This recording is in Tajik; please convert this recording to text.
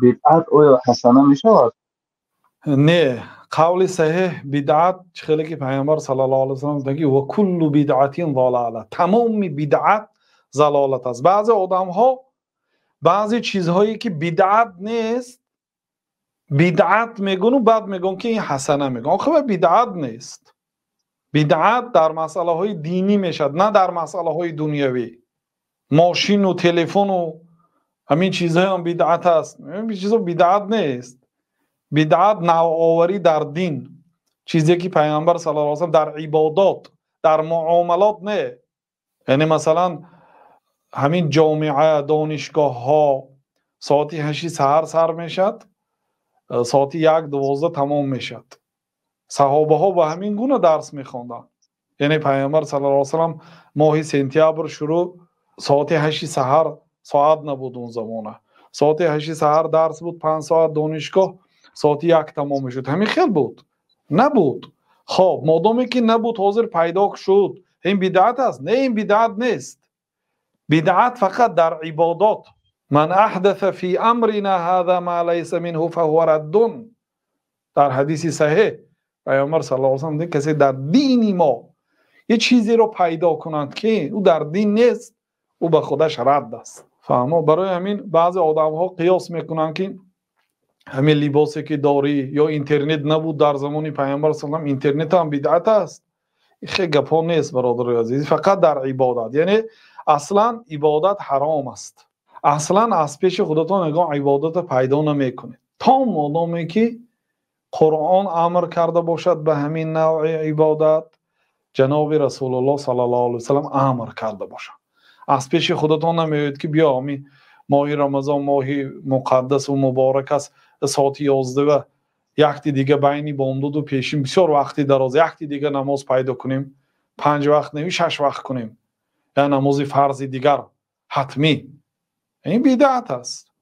Бидъат оё ҳасана мешавад? Не, қавли саҳеҳ, бидъат чӣ хеле ки Пайғамбар саллаллоҳу алайҳи васаллам гуфтанд, ки ва куллу бидъатин залола, тамоми бидъат залолат аст. Баъзе одамҳо баъзе чизҳое ки бидъат нест бидъат мегӯну, баъд мегӯн ки ин ҳасана мегӯн. Охир бидъат нест. Бидъат дар масъалаҳои динӣ мешавад, на дар масъалаҳои дунявӣ. Мошину телефону ҳамин чизҳоям бидъат аст. Ин чизҳо бидъат нест. Бидъат навоварӣ дар дин, чизе ки Пайғамбар саллаллоҳу алайҳи васаллам дар ибодот, дар муомалот не. Яъне масалан ҳамин ҷомеа, донишгоҳҳо соати 8 саҳар сар мешавад, соати 1-12 тамом мешавад. Саҳобаҳо ба ҳамин гуна дарс мехонданд. Яъне Пайғамбар саллаллоҳу алайҳи васаллам моҳи сентябр шурӯъ соати 8 саҳар, соат набуд он замона, соати 8 саҳар дарс буд, 5 соат донишгоҳ, соати 1 тамом мешуд. Ҳамин хел буд? Набуд. Хоб, модоме ки набуд, ҳозир пайдо шуд, ин бидъат аст? Не, ин бидъат нест. Бидъат фақат дар ибодот. Ман аҳдаса фи амрина ҳаза ма лайса минҳу фаҳува раддун. Дар ҳадиси саҳеҳ Пайғамбар саллаллоҳу алайҳи васаллам мегӯяд, касе дар дини мо یه чизеро пайдо кунанд ки ӯ дар дин нест, ӯ ба худаш рад аст. Фаҳмо? Барои ҳамин баъзе одамҳо қиёс мекунанд, ки ҳамин либосе ки дорӣ ё интернет набуд дар замони Пайғамбар саллаллоҳу алайҳи васаллам, интернет ҳам бидъат аст. Ин хеле гапҳо нест, бародарои азиз, фақат дар ибодат. Яъне аслан ибодат ҳаром аст. Аслан аз пеши худатон ягон ибодатро пайдо намекунед то модоме ки Қуръон амр карда бошад ба ҳамин навъи ибодат, ҷаноби Расулуллоҳ саллаллоҳу алайҳи васаллам амр карда бошад. Аз пеши худатон намеояд ки биё ҳамин моҳи Рамазон моҳи муқаддасу муборак аст, соати 11 якти дига байни бомдоду пешин бисёр вақти дароз, якти дига намоз пайдо кунем, 5 вақт не, 6 вақт кунем, я намози фарзи дигар ҳатмӣ. Ин бидъат аст.